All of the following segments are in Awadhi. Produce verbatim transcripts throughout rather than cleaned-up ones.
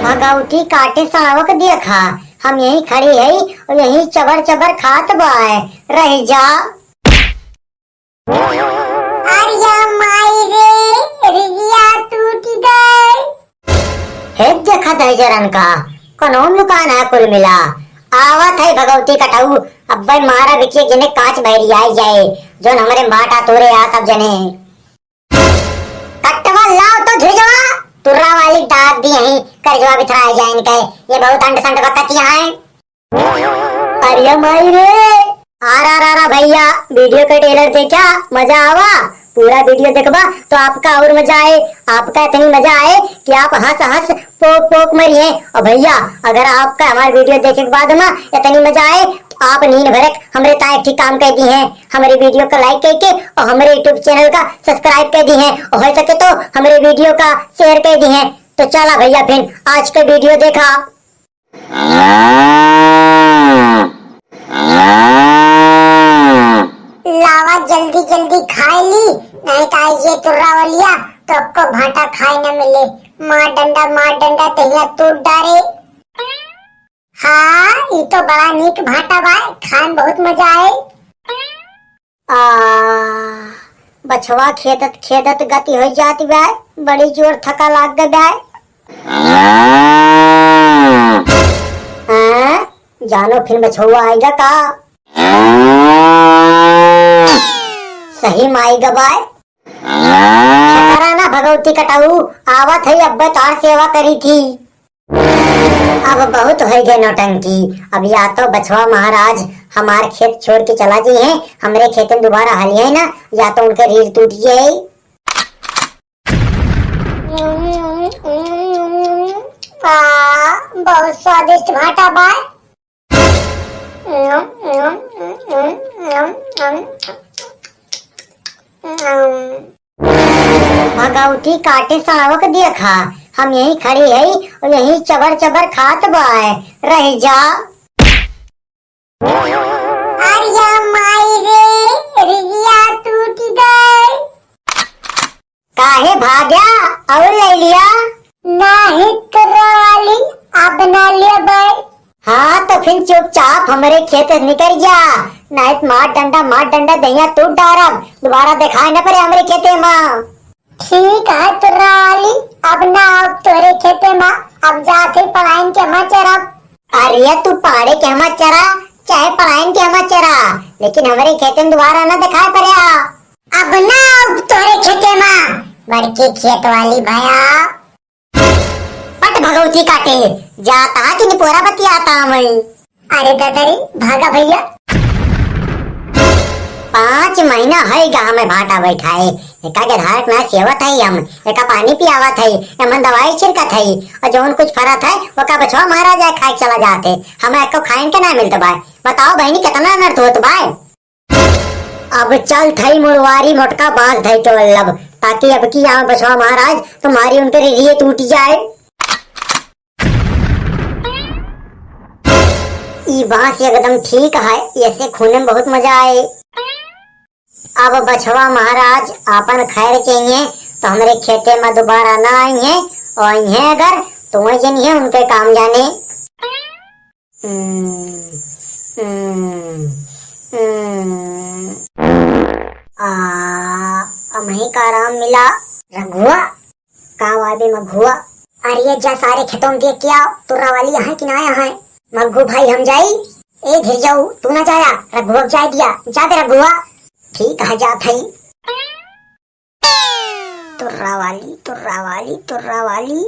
भगौती काटे सावक देखा, हम यहीं खड़ी है और यहीं चबर चबर खात बाय, रह जा। अरे माई रे, रिगिया टूट गए। हे देखा दहिजरन का, कौनो दुकान है कुल मिला। आवत है भगौती कटऊ, अब्बे मारा बिटिया जिन्हें कांच बहरी आई जाए, जोन हमरे माटा तोरे आ सब जने। कटवा लाओ तो झुझवा, तुर्रा वाली दाब दी यहीं, करजवा बिथराए जाए इनके, ये बहुत अंट संट बकतिया हैं। अरे माई रे, आरा रा रा भैया, वीडियो का ट्रेलर देखा, मजा आवा। पूरा वीडियो देखबा तो आपका और मजा आए, आपका इतनी मजा आए कि आप हंस हंस पोक पोक मरिए। और भैया, अगर आपका हमारा वीडियो देखे के बाद में इतनी मजा आए तो आप नींद भरक हमरे ताए एक ठीक काम कर दी हैं, हमारे वीडियो का लाइक करके और हमारे यूट्यूब चैनल का सब्सक्राइब कर दी हैं और हो सके तो हमारे वीडियो का शेयर कर दी हैं। तो चला भैया, फिर आज का वीडियो देखा। लावा जल्दी जल्दी खाए ली, नहीं तो आई ये तुर्रा वालिया तो आपको भाटा खाए न मिले। मार डंडा, मार डंडा, तहिया टूट डारे। हाँ, ई तो बड़ा नीक भाटा बा, खाए में बहुत मजा आए। आ, बछवा खेदत खेदत गति हो जाती बा, बड़ी जोर थका लाग गई बा। हाँ, जानो फिर बछवा आएगा का? सही में आएगा बाय। खतरा ना भगवती कटाऊ, आवत है अब्बे तार सेवा करी थी। अब बहुत होइ गए नौटंकी। अब या तो बछवा महाराज हमार खेत छोड़ के चला जइहैं, हमरे खेते में दोबारा हलिहैं ना, या तो उनके रीढ़ टूट जाए। आ, बहुत स्वादिष्ट भाटा बा। भगौती काटे सावक देखा, हम यहीं खड़ी है और यहीं चबर चबर खात बाय, रह जा। अरे माई रे, रिगिया टूट गए। काहे भाग्या और ले लिया? नाही तुर्रा वाली, अब ना लेबै। हाँ, तो फिर चुपचाप हमरे खेत से निकल जा, नहीं तो मार डंडा, मार डंडा, दहिया टूट डारब, दोबारा दिखाई न पड़े हमरे खेते में। ठीक है तुर्रा वाली, अब ना अब तोरे खेते में, अब जात ही पलायन के मत चरब। अरे तू पाड़े के हमा चरा, चाहे पलायन के हमा चरा, लेकिन हमरे खेते में दोबारा न दिखाई पड़े। अब ना अब तोरे खेते में, बड़के खेत वाली भया। पट भगौती काटे, जाता कि निपोरा बतियाता मैं। अरे दादा रे, भागा भैया। पाँच महीना है गा हमें भाटा बैठाए, एका के धारक ना सेवत है हम, एका पानी पियावत है, एमन दवाई छिड़कत है, और जौन कुछ फरत है, ओका बछवा महाराज आए खाए के चला जात है, हमें एको खाइन के ना मिलत बा। बताओ बहनी, कितना अनर्थ होत बा। अब चल थई मुड़वारी मोटका बांस धई के वल्लभ, ताकि अब की आवे बछवा महाराज, तुम्हारी उनके रिढ़िए टूट जाए। ई बांस एकदम ठीक है, ऐसे खूने में बहुत मजा आए। अब बछवा महाराज आपन खैर चाहिए, तो हमरे खेते में दोबारा ना आई हैं, और आई हैं अगर, तो वही जन है उनके काम जाने। हम्म, हम्म, हम्म। आ, अमही का आराम मिला। रघुआ, का बात है मघुआ? अरे जा सारे खेतों में देख के आओ, तुर्रा वाली यहाँ कि ना यहाँ है। मघू भाई हम जाई। ए धिरजाऊ, तू ना जाया, रघुआ जाए दिया, जा दे रघुआ। ठीक है, जात है। तुर्रा वाली, तुर्रा वाली, तुर्रा वाली।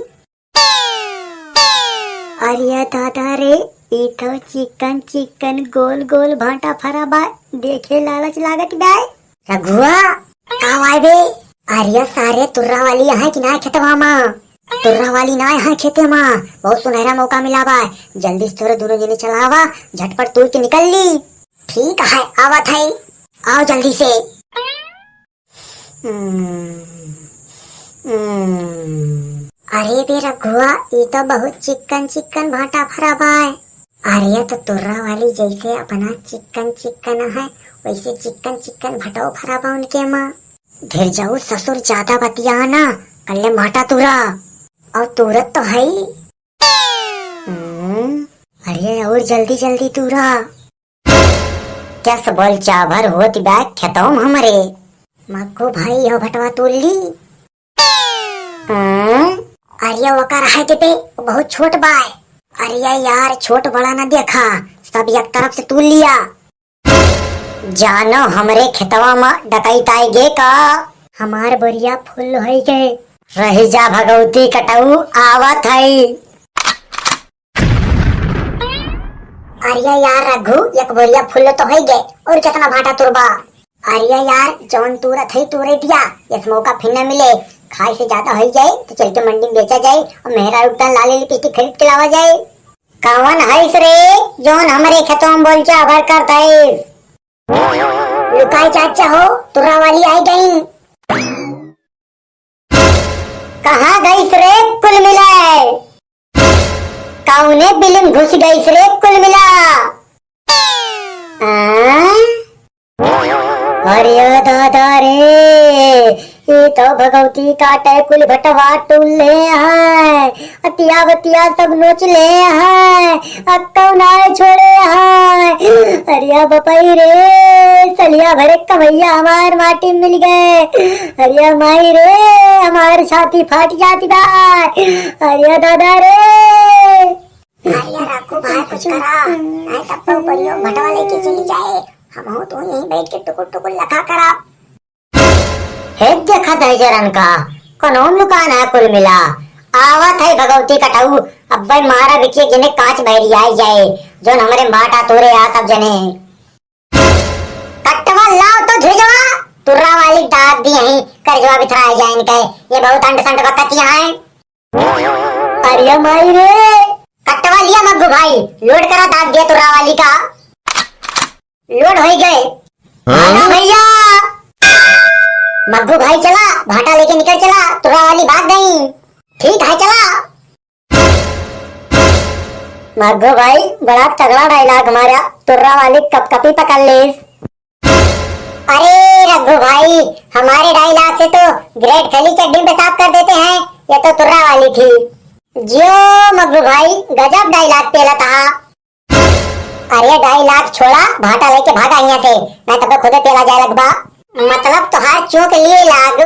अरे दादा रे, ई तो चिकन चिकन गोल गोल भांटा फरा बा, देखे लालच लागत बा। रघुआ, का वाय बे? अरे सारे तुर्रा वाली यहाँ कि ना खेतवा मा? तुर्रा वाली ना यहाँ खेते मा, बहुत सुनहरा मौका मिला बा, जल्दी से तोरे दोनों जने चलावा, झटपट तोड़ के निकल ली। ठीक है, आवत है, आओ जल्दी से। हम्म, हम्म। अरे बे रघुआ, ई तो बहुत चिक्कन चिक्कन भांटा फरा बाय। अरे तो तुर्रा वाली जैसे अपना चिक्कन चिक्कन है, वैसे चिक्कन चिक्कन भटो फरा बा उनके माँ। धिरजाऊ ससुर ज्यादा बतिया ना, कल्ले माटा तुरा। और तुरत तो है ही। और जल्दी जल्दी तूरा। कस बोल चाभर होत बा खेतवा में हमरे। मग्गू भाई, यो भटवा तूर ली। हाँ? अरे ओका रहे दे बे, बहुत छोट बा। अरे यार, छोट बड़ा ना देखा, सब एक तरफ से तूर लिया। जानो हमरे खेतवा में डकैत आइ गे का? हमार बोरिया फुल होइ गे। रहि जा भगौती कटऊ, आवत हई। अरे यार रघु, एक बोरिया फुल तो होइ गे, और केतना भाटा तुरबा? अरे यार, जौन तूरत हई तूरे दिया, यस मौका फिर न मिले। खाए से ज्यादा होइ जाए तो चल के मंडी में बेचा जाए और मेहरारू क लाली लिपस्टिक खरीद के लावा जाए। कवन हइस रे, जौन हमरे खेतवा में बोल चाभर करत हइस? लुकाई चाचा हो, तुर्रा वाली आइ गई। कहाँ गइस रे कुल मिलाए? कउने बिल में घुस गइस रे कुल मिला? हाँ? अरे दादा रे, ई तो भगौती काटे कुल भटवा टूर ले हैं, अतिया बतिया सब नोच ले हैं, अक्कौ नाय छोड़े हैं। अरे बपई रे, सलिया भरे कमैया हमार माटी में मिल गए। अरे माई रे, हमार छाती फाट जाती बा। अरे दादा रे। अरे रघु भाई, कुछ करा, नहीं तब तो परियो भटवा लेके चली जाए, हम हो तो यहीं बैठ के टुकुर टुकुर लखा करा। हे देखा दहिजरन का, कौनो लुकान है कुल मिला। आवत है भगौती कटऊ, अब्बे मारा बिटिया जिन्हें कांच बहरी आई जाए, जोन हमरे माटा तोरे आ सब जने। कट्टवा लाओ तो धुरजवा, तुर्रा वाली दाब दी यहीं, करजवा बिथरा जाए इनके, ये बहुत अंड संड बकतिया हैं। अरे माई रे। कट्टवा लिया मग्गू भाई, लोड करा दाब दिया तुर्रा वाली का। लोड होइ गए। हाँ? हाँ भैया। मग्गू भाई चला, भाटा लेके निकल चला, तुर्रा वाली भाग गई। ठीक है चला। मग्गू भाई, बड़ा तगड़ा डायलॉग मारा, तुर्रा वाली कपकपी पकड़ लीस। अरे रघु भाई, हमारे डायलॉग से तो ग्रेट खली चड्डी पेशाब कर देते हैं, ये तो तुर्रा वाली थी। जियो मग्गू भाई, गजब डायलॉग पेला था। अरे डायलॉग छोड़ा, भाटा लेके भागा यहाँ से, नहीं तो खुदे पेला जाए लगबा। मतलब तोहार चूक लिए लाग।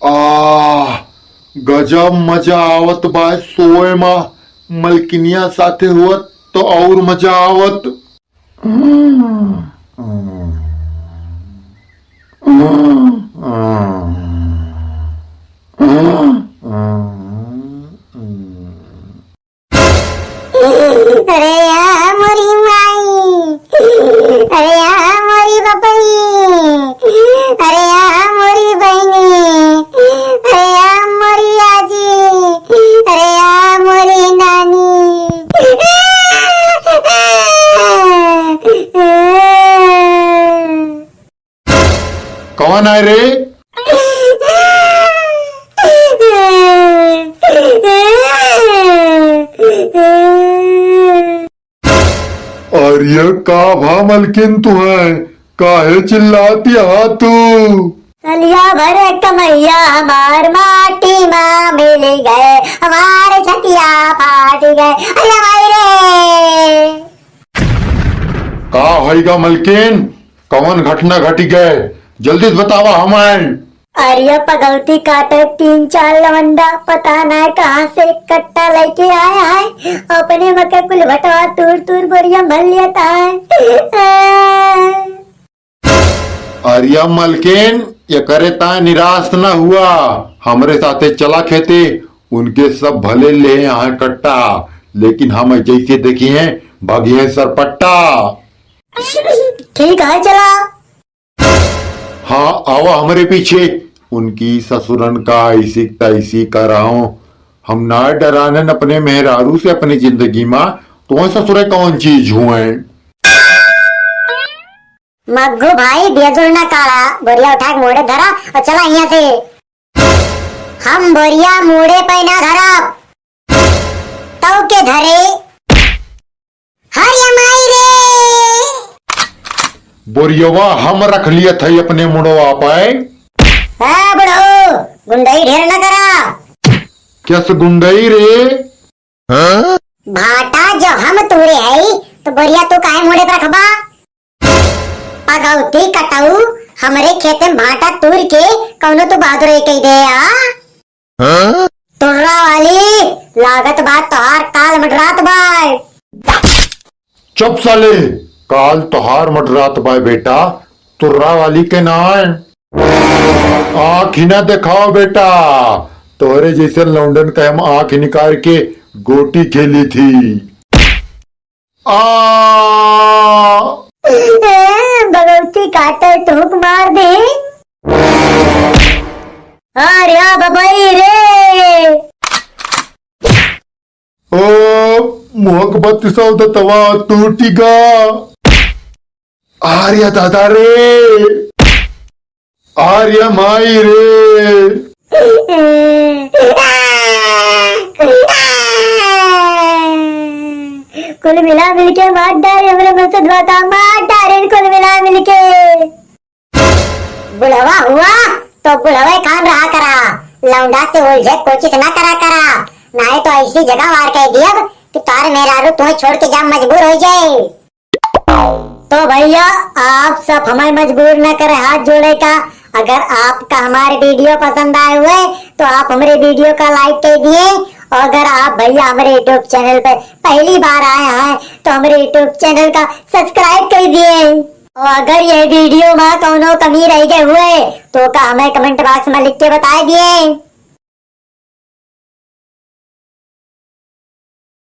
आह, गजब मजा आवत बा सोए मा। मलकिनिया साथे होत तो और मजा आवत। अरे आ मोरी माई, अरे आ मोरी बपई, अरे आ मोरी बहिनी, अरे आ मोरी आजी, अरे आ मोरी नानी। कौन आए रे? अरे का भा मलकिन तुहैं, काहे चिल्लाती हा तू? सलिया भरे कमैया हमार माटी मा मिल गए, हमार छतिया फाट गए। अरे माई रे! का होइगा मलकिन? कवन घटना घटी गए? जल्दी से बतावा हमें। अरे पगौती काटे तीन चार लवंडा, पता ना कहाँ से कट्टा लेके आया है, अपने मके कुल भटवा तूर तूर बोरिया भर लेता है। अरे मलकिन, एकरे ताय निराश न हुआ, हमरे साथे चला खेते, उनके सब भले ले आए कट्टा, लेकिन हम जैसे देखी हैं, भगी हैं सरपट्टा। ठीक है, चला। हाँ, आवा हमरे पीछे। उनकी ससुरन का ऐसी तैसी कराओ। हम ना डरानन अपने मेहरारू से अपनी जिंदगी मा। तो ससुरे कौन चीज हुए? मग्गू भाई, बेजोर ना काढ़ा, बोरिया उठा के मोड़े धरा और चला यहाँ से। हम बोरिया मूड़े पे ना धरब, तऊ के धरे। हरिया माई रे। बोरियवा हम रख लियत है अपने मुड़वा पे। ए बुढ़ऊ, गुंडई ढेर न करा। कस गुंडई रे? हाँ? भा हम तूरे हई, तो बोरिया तू काहे मुड़े पर रखबा? पगौती कटऊ, हमरे खेते में भाटा तूर के कौनो तू बहादुर कह दे, आ? हाँ? तुर्रा वाली, लागत बा तोहार काल मडरात बा। चुप साले, काल तोहार मडरात बा बेटा, तुर्रा वाली के नाय। आँख ही ना देखाओ बेटा, तोहरे जैसे लौंडन के हम आँख निकाल के गोटी खेली थी। आ! ए, भगवती काटे तो हुक मार दे। आ रे, आ बबई रे। ओ, मुहक बत्तीसौ दतवा टूटी गा। आ रे दादा रे। आ रे माई रे। कुल मिला मिलके मार डारे हमरे मसदवा का, मार डारे कुल मिला मिलके। बुढ़वा हुआ तो बुढ़वे खान रहा करा, लौंडा से उलझे कोशिश ना करा करा, नाहीं तो ऐसी जगह वार कह दियब कि तार मेहरारू तुम्हें छोड़ के जा मजबूर हो जाए। तो भैया, आप सब हमें मजबूर न करें हाथ जोड़े का। अगर आपका हमारे वीडियो पसंद आए हुए तो आप हमारे वीडियो का लाइक कर दिए, और अगर आप भैया हमारे YouTube चैनल पर पहली बार आए हैं तो हमारे YouTube चैनल का सब्सक्राइब कर दिए, और अगर ये वीडियो में कौनो कमी रह गए हुए तो का हमें कमेंट बॉक्स में लिख के बता दिए।